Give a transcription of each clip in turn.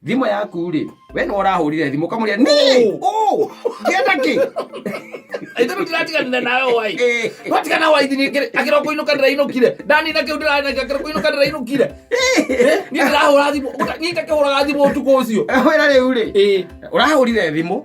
Thimũ yaku rĩ, we nĩ ũrahũrire thimũ ũkamũria niĩ ũ ngĩenda kĩ? Ithe ndĩratiganire nawe wai. Twatigana wai thini akĩra kũinũka ndĩrainũkire. Ndanina kĩu ndĩranina akĩra kũinũka ndĩrainũkire. Niĩ ndĩrahũra thimũ. Niĩ ndakĩhũraga thimũ ũtukũ ũcio. Wĩra rĩu rĩ, ũrahũrire thimũ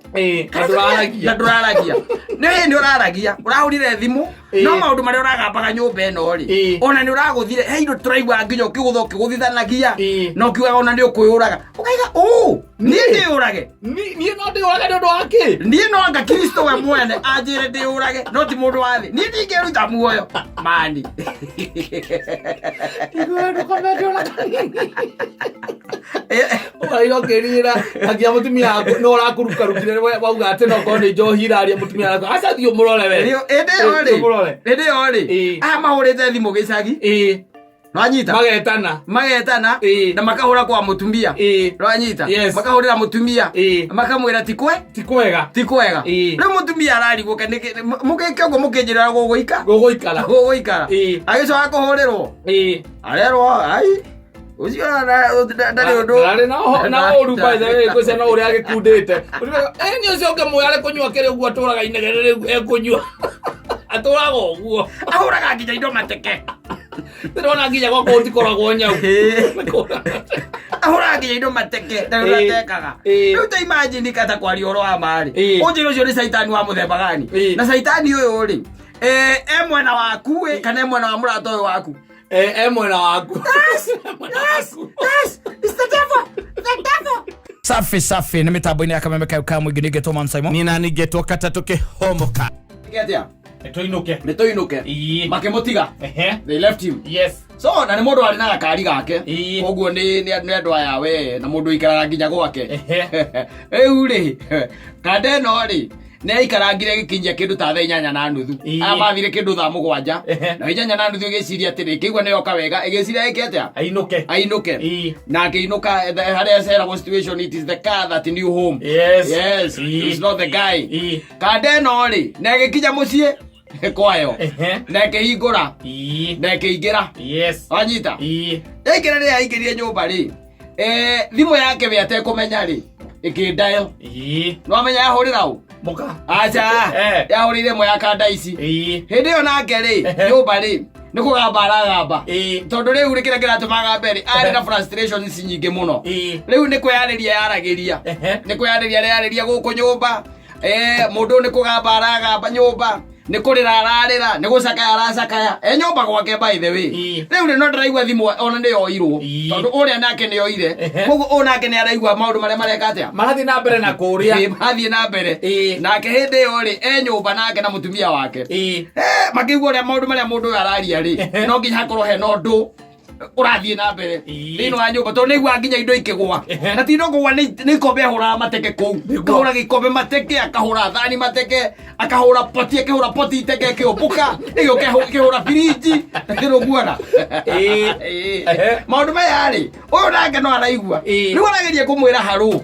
Na ndũraragia. Na ndũraragia. Nĩ nĩ ũraragia, ũrahũrire thimũ, no maũndũ marĩa ũragambaga nyũmba ĩno rĩ, ona nĩ ũragũthire, he indo tũraigua nginya ũkĩgũtha ũkĩgũthithanagia, na ũkiugaga ona nĩ ũkwĩyũraga. Ũkaiga ũ niĩ ndĩyũrage? Niĩ no ndĩyũrage nĩ ũndũ wa kĩ? Niĩ no anga Kristo we mwene anjĩre ndĩyũrage, no ti mũndũ wa thĩ. Niĩ ndingĩruta muoyo mani. Ndũkomete ona kanini. Ũraira ũkĩrira akia mũtumia waku no ũrakũrukarukire wauga atĩ no korwo nĩ njohi iraria mũtumia waku aca thiĩ ũmũrore we. Hĩndĩ ĩyo rĩ, Thiĩ ũmũrore. Hĩndĩ ĩyo rĩ, aya mahũrĩte thimũ gĩcagi, nwanyita, Magetana. Magetana na makahũra kwa mũtumia, nwanyita, makahũrĩra mũtumia, makamwĩra ti kwe Ti kwega. Ti kwega. Rĩu mũtumia ararigwo mũgĩke ũguo mũkĩnjĩra gũgũika Gũgũikara. Gũgũikara. Agĩcoka kũhũrĩrwo, arerwo ai ũcio ndarĩ ũndũ. Ndarĩ na ũru, by the way, ngwĩciria no ũrĩa agĩkundĩte. Nĩ ũcio ũngĩmwĩra arĩ kũnyua kĩrĩ ũguo atũraga inegene rĩu ekũnyua. Atũraga ũguo. Ahũraga nginya indo mateke. Ndĩrona nginya gwakwa gũtikoragwo nyau. Ahũraga nginya indo mateke, ndarĩ ũrĩa atekaga. Rĩu ta imagine kata kwaria ũhoro wa marĩ, ũnjĩre ũcio nĩ caitani wa mũthemba gani? Na caitani ũyũ rĩ, e mwena waku ĩ, kana e mwena wa mũrata ũyũ waku? E mwena waku. Mwena waku. Yes, it's the devil, the devil. Safi safi, nĩ mĩtambo-inĩ ya Kameme kayo ka mũingĩ, ningĩtwo Man Simon. Nina ningĩtwo katatũ kĩhomoka. Atĩa? Tũinũke. Nĩ tũinũke. Makĩmũtiga. They left him. So na nĩ mũndũ warĩ na gakari gake. Koguo nĩ andũ aya we na mũndũ ũikaraga nginya gwake. Rĩu rĩ, kanda ĩno rĩ, nĩ aikarangire gĩkinyia kĩndũ ta thaa 8:30. Aya mathire kĩndũ thaa 7, na 8:30 ĩgĩciria atĩrĩ, ĩkĩigua nĩ yoka wega, ĩgĩciria ĩke atĩa? Ainũke. Ainũke. Na akĩinũka harĩa aceragwo situation, it is the car that knew home. Yes, it's not the guy. Kanda ĩno rĩ, na ĩgĩkinya mũciĩ kwayo, na ĩkĩhingũra, na ĩkĩingĩra. Wanyita? Yaingĩra rĩ, yaingĩrire nyũmba rĩ, thimũ yake we atekũmenya rĩ, ĩkĩndayo. Nĩwamenya yahũrĩra ũ? Mũka. Aca. Yahũrĩire ĩmwe ya kanda ici. Hĩndĩ ĩyo nake rĩ, nyũmba rĩ, nĩ kũgamba aragamba, tondũ rĩu rĩ, kĩrĩa kĩratũma agambe rĩ, arĩ na frustrations nyingĩ mũno. Rĩu nĩ kwĩyarĩria yaragĩria, nĩ kwĩyarĩria areyarĩria gũkũ nyũmba. Mũndũ ũyũ nĩ kũgamba aragamba nyũmba, nĩ kũrĩra ararĩra, nĩ gũcakaya aracakaya e nyũmba gwake. By the way, rĩu rĩ, no ndĩraigua thimũ ona nĩ yoirwo, tondũ ũrĩa nake nĩ yoire. Koguo ũyũ nake nĩ araigua maũndũ marĩa mareka atĩa? Marathiĩ na mbere na kũrĩa. Marathiĩ na mbere. Nake hĩndĩ ĩyo rĩ, e nyũmba nake na mũtumia wake. Makĩigua ũrĩa maũndũ marĩa mũndũ ũyũ araria rĩ, no nginya hakorwo hena ũndũ ũrathiĩ na mbere thĩinĩ wa nyũmba, tondũ nĩigua nginya indo ikĩgũa, na ti indo kũgũa, nĩ ikombe ahũraga mateke kũu. Akahũra gĩkombe mateke, akahũra thani mateke, akahũra poti, akĩhũra poti iteke ĩkĩũmbũka, ĩgĩũka ĩkĩhũra birinji ĩkĩrũguana. Maũndũ maya rĩ, ũyũ nake no araigua. Rĩu arageria kũmwĩra harũ,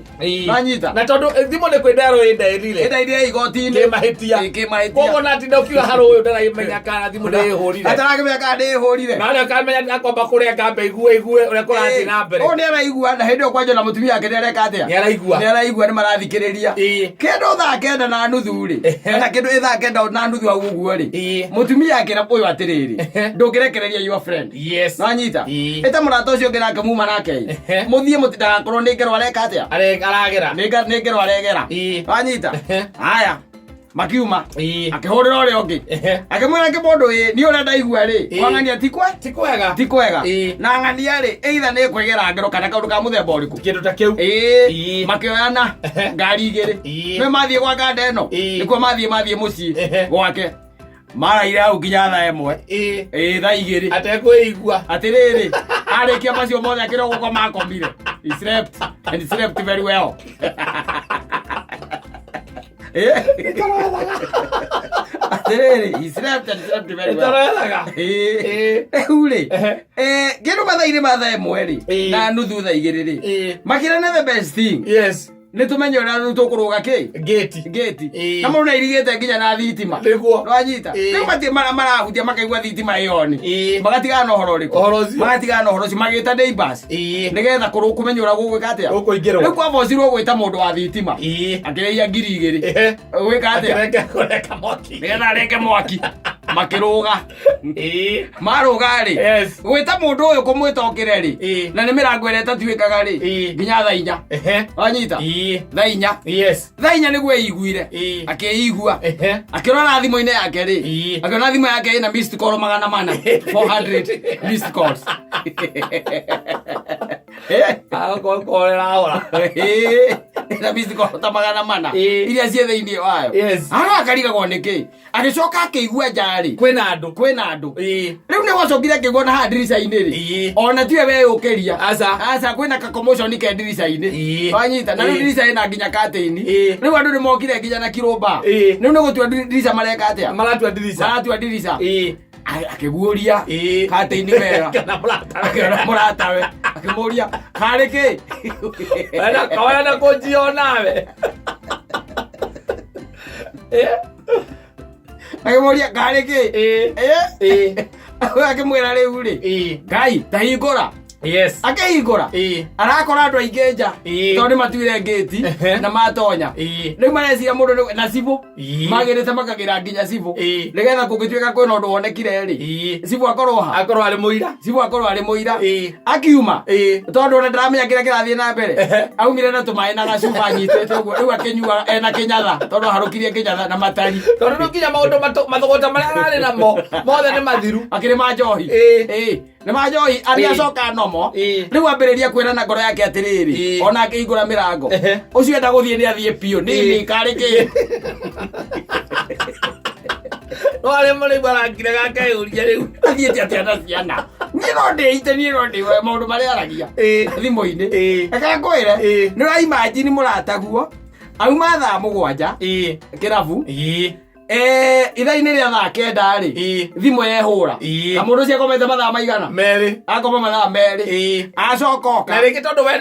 nanyita. Na tondũ thimũ nĩ kwĩnderwo ĩnderire. Ĩnderire igoti-inĩ. Kĩmahĩtia. Kĩmahĩtia. Koguo na tinda ũkiuga harũ ũyũ ndaramenya kana thimũ ndĩhũrire. Atarakĩmenya kana ndĩhũrire. Na arĩa akamenya akwamba kũrenga mbe igue ũrĩa kũrathiĩ na mbere. Ũyũ nĩ araigua, na hĩndĩ ĩyo kwanja na mũtumia wake nĩ areka atĩa? Nĩ araigua. Nĩ araigua, nĩ marathikĩrĩria. Kĩndũ 9:30 rĩ, kana kĩndũ ĩ 9:30 hau ũguo rĩ, mũtumia akĩra ũyũ atĩrĩrĩ, ndũngĩrekereria your friend. Nanyita? Ĩta mũrata ũcio ũngĩ nake muma nake ĩ. Mũthiĩ mũtindagakorwo nĩ ngero areka atĩa? Aragera. Nĩ ngero aregera. Wanyita? Haya, makiuma, akĩhũrĩra ũrĩa ũngĩ, akĩmwĩra kĩmũndũ ĩ niĩ ũrĩa ndaigua rĩ, kwa ng'ania ti kwe Ti kwega. Ti kwega. Na ng'ania rĩ, either nĩ kwĩgera ngero kana kaũndũ ka mũthemba ũrĩkũ. Kĩndũ ta kĩu. Ĩĩ, makĩoyana ngari igĩrĩ, nĩ mathiĩ gwa kanda ĩno. Nĩkuo mathiĩ mũciĩ gwake, maraire hau nginya thaa 1. Ĩĩ, thaa 2. Atekwĩigua. Atĩrĩrĩ, arĩkia macio mothe akĩrwo gũkoma akomire. He slept and he slept very well. Atĩrĩrĩ, he slept and slept very well. Ĩtarethaga. Ĩĩ. Rĩu rĩ, kĩndũ mathaa-inĩ ma 1 rĩ na nuthu, 2:00 rĩ, makĩrana the best thing. Nĩ tũmenye ũrĩa rĩu tũkũrũga kĩ Ngĩti. ngĩti. Ĩĩ. Na mũndũ nĩairigĩte nginya na thitima. Nĩguo. Nĩwanyita? Ĩĩ. Rĩu matirĩ marahutia makaigua thitima ĩyo nĩ. Ĩĩ. Magatigana na ũhoro ũrĩkũ? Ũhoro ũcio. Magatigana na ũhoro ũcio magĩta neighbors. Ĩĩ. Nĩgetha kũmenya ũrĩa gũgwĩka atĩa. Gũkũingĩrwo. Rĩu kwabocirwo gwĩta mũndũ wa thitima. Ĩĩ. Akĩrĩhia 2000. Ehe. Gwĩka atĩa? Akĩreke kũreka mwaki. Nĩgetha areke mwaki. Makĩrũga. Ĩĩ. Marũga rĩ. Yes. Gwĩta mũndũ ũyũ kũmwĩta okĩre rĩ. Ĩĩ. Na nĩ mĩrango ĩrĩa ĩtatuĩkaga rĩ. Ĩĩ. Nginya thaa inya. Ehe. Wanyita? Ĩĩ. Thaa inya. Yes. Thaa inya nĩguo eiguire. Ĩĩ. Akĩigua. Ehe. Akĩrora thimũ-inĩ yake rĩ. Ĩĩ. Akĩona thimũ yake ĩna missed call 400. 400 missed calls. Agokorera ora. Ĩĩ. Ĩna missed call ta 400. Ĩĩ. Iria ciĩ thĩinĩ wayo. Yes. Haro akarigagwo nĩkĩ. Agĩcoka akĩigua nja rĩ. Kwĩna andũ. Kwĩna andũ. Ĩĩ. Rĩu nĩ gwacokire akĩigua na haha ndirica-inĩ rĩ. Ĩĩ. Ona tiwe weyũkĩria. Aca. Aca kwĩna ka commotion ke ndirica-inĩ. Ĩĩ. Wanyita na rĩu Ĩĩ. ndirica ĩna nginya curtain. Ĩĩ. Rĩu andũ nĩ mokire nginya na kirũmba. Ĩĩ. Rĩu nĩ gũtua ndirica mareka atĩa? Maratua ndirica. Maratua ndirica. Ĩĩ. Akĩguũria Ĩĩ. curtain wega. Kana mũratawe. Akĩona mũratawe. Akĩmũria karĩ kĩ? Wena kawena kũnjia onawe. Eh? Akĩmũria karĩ kĩ? Ĩĩ. Eh? Ĩĩ. Akĩmwĩra rĩu rĩ. Ĩĩ. Ngai tahingũra. Yes. Akĩhingũra. Ĩĩ. Arakora andũ aingĩ nja. Ĩĩ. Tondũ nĩ matuire ngĩti Ehe. na matonya. Ĩĩ. Rĩu mareciria mũndũ na cibũ. Ĩĩ. Magĩrĩte makagĩra nginya cibũ. Ĩĩ. Nĩgetha kũngĩtuĩka kwĩna ũndũ wonekire rĩ. Ĩĩ. Cibũ akorwo ha. Akorwo arĩ mũira. Cibũ akorwo arĩ mũira. Ĩĩ. Akiuma. Ĩĩ. Tondũ ona ndaramenya kĩrĩa kĩrathiĩ na mbere. Ehe. Aumire na tũmaĩ na gacuba anyitĩte ũguo. Rĩu akĩnyua ena kĩnyatha tondũ aharũkirie kĩnyatha na matari. Tondũ rĩu nginya maũndũ mathogota marĩa ararĩ namo mothe nĩ mathiru. Akĩrĩ ma njohi. Ĩĩ. Ĩĩ. Nĩ ma njohi arĩa Ĩĩ. acoka nomo. Ĩĩ. Rĩu ambĩrĩria kwĩra na ngoro yake atĩrĩrĩ. Ĩĩ. Ona akĩhingũra mĩrango. Ehe. Ũcio enda gũthiĩ nĩ athiĩ biũ. Nini Ĩĩ. karĩ kĩ? No arĩa marĩu arakire gakeyũria rĩu. Athiĩte atĩa na ciana? Niĩ no ndĩite niĩ no ndĩ maũndũ marĩa aragia. Ĩĩ. Thimũ-inĩ. Ĩĩ. Reke ngwĩre. Ĩĩ. Nĩ ũra imagine mũrataguo. Auma thaa 7 Ĩĩ. kĩrabu. Ĩĩ. Ithaa-inĩ rĩa thaa 9 rĩ. Ĩĩ. Thimũ yehũra. Ĩĩ. Na mũndũ ũcio akomete mathaa maigana? Merĩ. Akoma mathaa 2. Ĩĩ. Acoka oka. Na rĩngĩ tondũ we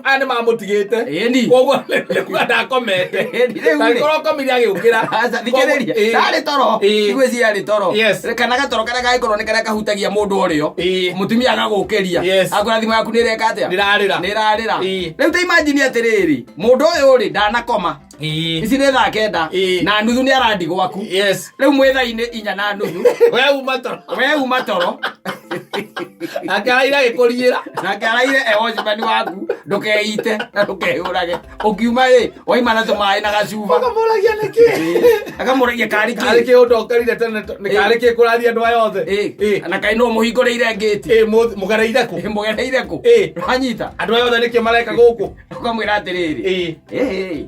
aya nĩ mamũtigĩte. Ĩni. Koguo nĩkuga ndakomete. Ĩni, rĩu rĩ. Angĩkorwo akomire agĩũkĩra. Aca, thikĩrĩria. Ĩĩ. Ndarĩ toro. Ĩĩ. Ndigwĩciria arĩ toro. Yes. Kana gatoro karĩa gagĩkorwo nĩ karĩa kahutagia mũndũ ũrĩo. Ĩĩ. Mũtumia agagũkĩria. Yes. Akwĩra thimũ yaku nĩ ĩreka atĩa? Nĩrarĩra. Nĩ ĩrarĩra. Ĩĩ. Rĩu ta imagine atĩrĩrĩ, mũndũ ũyũ rĩ ndanakoma. Ĩĩ. Ici nĩ thaa 9 Ĩĩ. na nuthu nĩ arandi gwaku. Yes. Rĩu mwĩ thaa-inĩ 4:30. We uma toro. We uma toro. Nake araira agĩkũriĩra. Nake araire e watchman waku ndũkeite na ndũkeyũrage. Ũkiuma rĩ waima na tũmaĩ na gacuba. Akamũragia nĩkĩ? Akamũragia karĩ Karĩ kĩ? kĩ ũndokerire tene nĩ karĩ kĩ kũraria andũ aya othe? Ĩĩ. Ĩĩ. Na kaĩ no mũhingũrĩire ngĩti. Ĩĩ, mũgereire kũ? Ĩ, mũgereire kũ? Ĩĩ. Wanyita. Andũ aya othe nĩkĩ mareka gũkũ? Ũkamwĩra atĩrĩrĩ. Ĩĩ. Ĩĩ.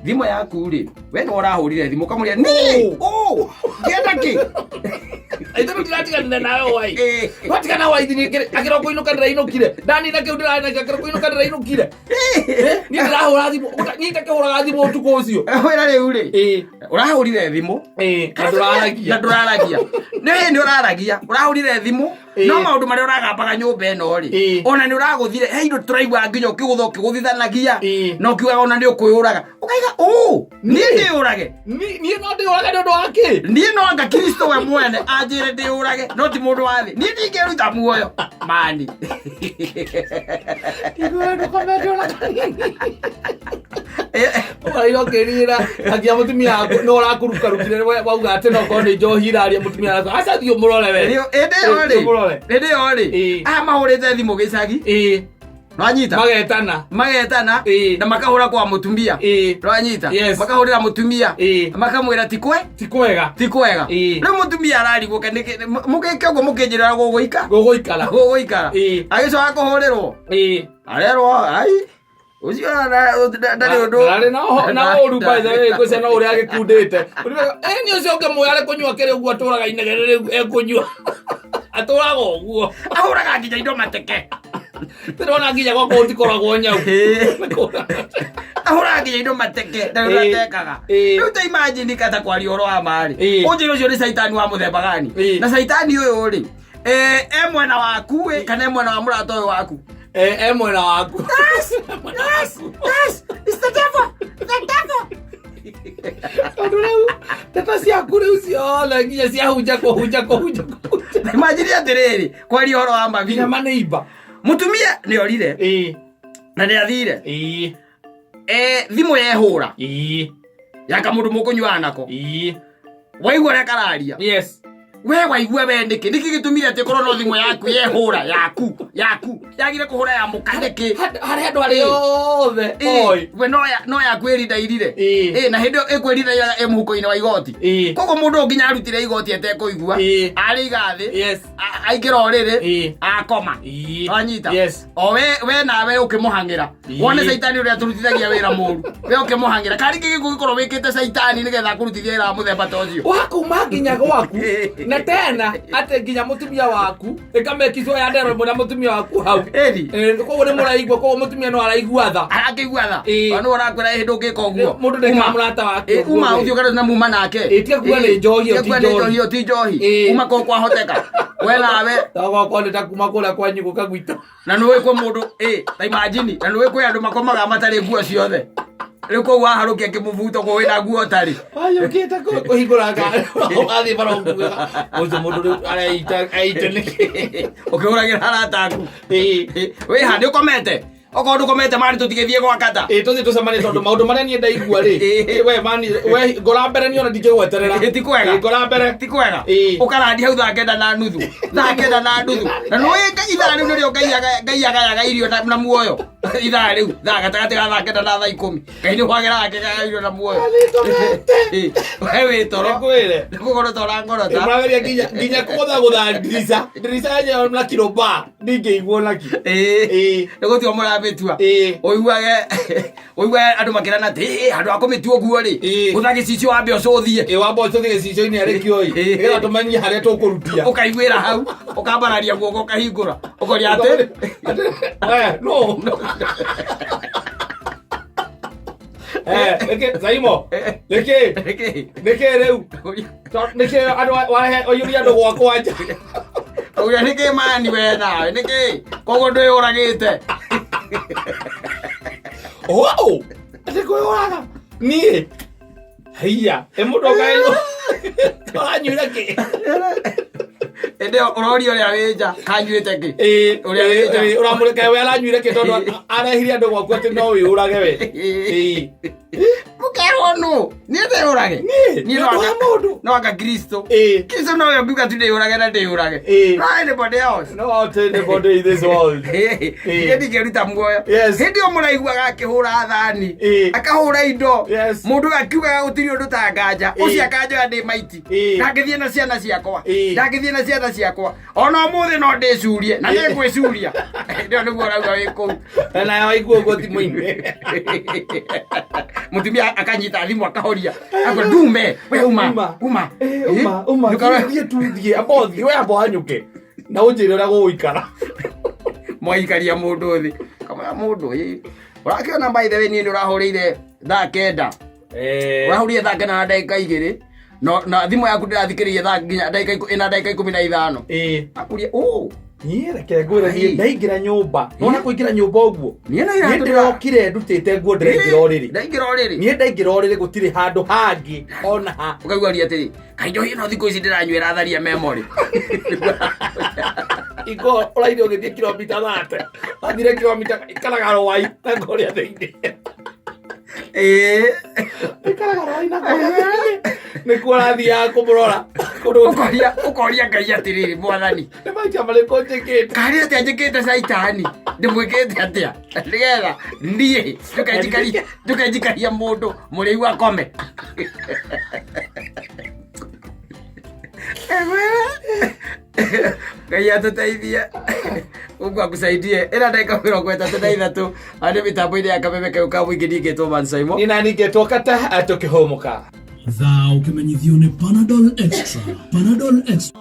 Thimũ yaku rĩ, we nĩ ũrahũrire thimũ ũkamũria niĩ ũ ngĩenda kĩ? Ithuĩ tũtiratiganire nawe wai. Ĩĩ. Twatigana wai niĩ akĩra kũinũka ndĩrainũkire. Ndanina kĩu ndĩrarĩ nakĩo akĩra kũinũka ndĩrainũkire. Niĩ ndĩrahũra thimũ. Niĩ itakĩhũraga thimũ ũtukũ ũcio. Wĩra rĩu rĩ, Ĩĩ. ũrahũrire thimũ Ĩĩ. Na ndũraragia. na ndũraragia. Nĩ nĩ ũraragia. Ũrahũrire thimũ Ĩĩ. no maũndũ marĩa ũragambaga nyũmba ĩno rĩ Ĩĩ. ona nĩ ũragũthire he indo tũraigua nginya ũkĩgũtha ũkĩgũthithanagia Ĩĩ. na ũkiugaga ona nĩ ũkwĩyũraga ũkaiga ũ niĩ ndĩyũrage Niĩ no ndĩũrage nĩ ũndũ wa kĩ? niĩ no anga kristo we mwene anjĩre ndĩyũrage no ti mũndũ wa thĩ niĩ ndingĩruta muoyo mani Ndiguo ndũkomete ona kanini. Ũraira ũkĩrira akia mũtumia waku no ũrakũrukarukire wauga atĩ no korwo nĩ njohi iraria mũtumia waku aca thiĩ ũmũrore we. hĩndĩ ĩyo Thiĩ ũmũrore. rĩ hĩndĩ ĩyo rĩ Ĩĩ. aya mahũrĩte thimũ gĩcagi Ĩĩ. nwanyita Magetana. magetana Ĩĩ. na makahũra kwa mũtumia Ĩĩ. nwanyita Yes. makahũrĩra mũtumia Ĩĩ. makamwĩra ti kwe Ti kwega. ti kwega Ĩĩ. rĩu mũtumia ararigwo mũgĩke ũguo mũkĩnjĩra gũgũika Gũgũikara. gũgũikara Ĩĩ. agĩcoka kũhũrĩrwo Ĩĩ. arerwo ai ũcio ndarĩ ũndũ Ndarĩ na na ũru by the way ngwĩciria no ũrĩa agĩkundĩte. Ĩ nĩ ũcio ũngĩmwĩra arĩ kũnyua kĩrĩ ũguo atũraga inegene rĩu ekũnyua. Atũraga ũguo. ahũraga nginya indo mateke Ndĩrona nginya gwakwa gũtikoragwo nyau. ahũraga nginya indo mateke ndarĩ ũrĩa Ĩĩ. atekaga Ĩĩ. rĩu ta imagine kata kwaria ũhoro wa marĩ Ĩĩ. ũnjĩre ũcio nĩ caitani wa mũthemba gani Ĩĩ. na caitani ũyũ rĩ e mwena waku ĩ kana e mwena wa mũrata ũyũ waku E mwena waku. Yes, yes, it's the devil. Ndeto ciaku rĩu ciothe nginya ciahunja kũhunja kũhunja kũhunja. Imagine atĩrĩrĩ, kwaria ũhoro wa ma Nginya biũ. maneiba. Mũtumia nĩ orire na nĩ athire. Thimũ yehũra ya kamũndũ mũkũnyuaga nako. Waigua ũrĩa kararia. Yes. We waigua we nĩkĩ? Nĩkĩ gĩtũmire atĩ korwo no thimũ yaku yehũra yaku yaku yagire kũhũra ya mũka nĩkĩ? Harĩ andũ arĩa othe oĩ. We no ya no yaku ĩrinda irire. Na hĩndĩ ĩyo ĩkwĩrinda ĩ mũhuko-inĩ wa igoti. Koguo mũndũ ũyũ nginya arutire igoti atekũigua. Arĩiga thĩ. Yes. Aingĩra ũrĩrĩ. Akoma. Wanyita? Yes. O we nawe ũkĩmũhang'ĩra. Wone caitani ũrĩa atũrutithagia wĩra mũru. We ũkĩmũhang'ĩra. Karĩ kĩ gĩkũgĩkorwo wĩkĩte caitani nĩgetha akũrutithie wĩra wa mũthemba ta ũcio? Wakuma nginya gwaku na tena atĩ nginya mũtumia waku ĩkamekicwo ya ndero ĩmwe na mũtumia waku hau. Ĩni. Koguo nĩ mũraigua, koguo mũtumia no araigua tha. Arakĩigua tha. Ona nĩwe ũrakwĩra ĩ ndũngĩka ũguo. Mũndũ ndekaga mũrata wake ũguo Uma we. ũthiĩ ũkarore na muma nake. Tiga kuga nĩ njohi ĩyo Tiga ti kuga nĩ njohi. njohi ĩyo ti njohi. Uma kũu kwahoteka. We nawe. Gwakwa nĩ ta kuma kũrĩa kwanyu gũka gwitũ. Na nĩũĩ kwĩ mũndũ ta imagine, na nĩũĩ kwĩ andũ makomaga matarĩ nguo ciothe. Rĩu koguo waharũkia kĩmũbuto kũu wĩna nguo ũtarĩ. Wayũkĩte kũhingũra ngari ũgathiĩ bara ũkuaga ũcio mũndũ rĩu areita aite nĩkĩ. Ũkĩhũragĩra arata aku. Wĩ ha nĩ ũkomete? Okorwo ndũkomete mani tũtigĩthiĩ gwa kata. Tũthiĩ tũcemanie tondũ maũndũ marĩa niĩ ndaigua rĩ. We mani we ngora mbere niĩ ona ndingĩgweterera. Ti kwega. Ngora mbere. Ti kwega. Ũkarandi hau thaa 9:30. Thaa 9:30. Na nĩũĩ ithaa rĩu nĩrĩo Ngai agayaga irio na muoyo. Ithaa rĩu, thaa gatagatĩ ga thaa 9 na thaa 10. Ngai nĩ kwagera akĩgayaga irio na muoyo. We wĩ toro. Nĩngwĩre. Nĩ kũgorota ũrangorota. Mũrageria nginya kũgũtha gũtha ndirica. Ndirica yenyewe na kiroba ndingĩiguo naki. Nĩ gũtua mũramĩtua. Ũiguage ũiguage andũ makĩrana atĩ handũ ha kũmĩtua ũguo rĩ, gũtha gĩcicio wambe ũcũthie. Wamba ũcũthie gĩcicio-inĩ arĩ kĩo ĩ. Nĩgetha tũmenye harĩa tũkũrutia. Ũkaiguĩra hau, ũkambararia guoko ũkahingũra. Ũkoria atĩ No. Nĩkĩ Zaimo? Nĩkĩ? Nĩkĩ? Nĩkĩ rĩu? Nĩkĩ andũ warehe ũiyũria andũ gwakwa nja? Ũria nĩkĩ mani we nawe nĩkĩ? Koguo ndwĩyũragĩte. Wow! Atĩ kwĩyũraga? Niĩ? Haiya, ĩ mũndũ ũranyuire kĩ? Ĩndĩ ũroria ũrĩa wĩ nja kanyuĩte kĩ? Ũrĩa wĩ nja. Ũramũreka we aranyuire kĩ tondũ arehire andũ gwaku atĩ no wĩyũrage we. Mũkerwo nũ? Niĩ ndĩyũrage? Niĩ? Niĩ Nĩ ũndũ wa mũndũ. no anga Kristo. Kristo nowe ũngiuga tu ndĩyũrage na ndĩyũrage. No anybody else. Not anybody in this world. Niĩ ndingĩruta muoyo. Yes. Hĩndĩ ĩyo mũraiguaga akĩhũra thani. Akahũra indo. Yes. Mũndũ ũyũ akiugaga gũtirĩ ũndũ ta nganja. Ũcio akanjoya ndĩ maiti. Ndangĩthiĩ na ciana ciakwa. Ndangĩthiĩ na ciana ciakwa. Ona ũmũthĩ no ndĩcurie na nĩngwĩcuria. Hĩndĩ ĩyo nĩguo ũrauga wĩ kũu. Na nawe waigua ũguo thimũ-inĩ. Mũtumia akanyita thimũ akahoria. Akwa ndume we uma uma. Uma uma. Thiĩ tu thiĩ amba ũthiĩ we amba ũhanyũke. Na ũnjĩre ũrĩa gũgũikara. Mwaikaria mũndũ thĩ. Kamũra mũndũ ĩ. Ũrakĩona by the way niĩ nĩ ũrahũrĩire thaa 9. Ũrahũrĩire thaa 9 na ndagĩka 2. No na thimũ yaku ndĩrathikĩrĩria thaa nginya ndagĩka ĩna ndagĩka 15. Akũria ũ. Niĩ reke ngwĩre niĩ ndaingĩra nyũmba. Nona kũingĩra nyũmba ũguo. Niĩ na Niĩ iratũ ndĩrokire ndutĩte nguo ndĩraingĩra ũrĩrĩ. Ndaingĩra ũrĩrĩ. Niĩ ndaingĩra ũrĩrĩ gũtirĩ handũ hangĩ ona ha. Ũkaigua ria atĩrĩ, kaĩ njohi ĩno thikũ ici ndĩranyuĩra tharia memory. Ingo ũraire ũgĩthiĩ kilomita 30. Wathire kilomita ikaraga rwai na kũrĩa thĩinĩ. Ikaraga rwai na kũrĩa thĩinĩ. Nĩkuo ũrathiaga kũmũrora. Kũndũ Ũkoria ũkoria Ngai atĩrĩrĩ mwathani. Nĩ maita marĩkũ njĩkĩte? Karĩ atĩa njĩkĩte caitani? Ndĩmwĩkĩte atĩa? Nĩgetha niĩ ndũkenjikaria mũndũ mũrĩu akome. Ngai atũteithie. Mungu akusaidie. Ĩna ndagĩka 33 arĩ mĩtambo-inĩ ya kameme kau ka mũingĩ ningĩtwo Man Simon. Nĩ nani ngetwo kata tũkĩhũmũka. Thaa ũkĩmenyithio nĩ Panadol Extra. Panadol Extra.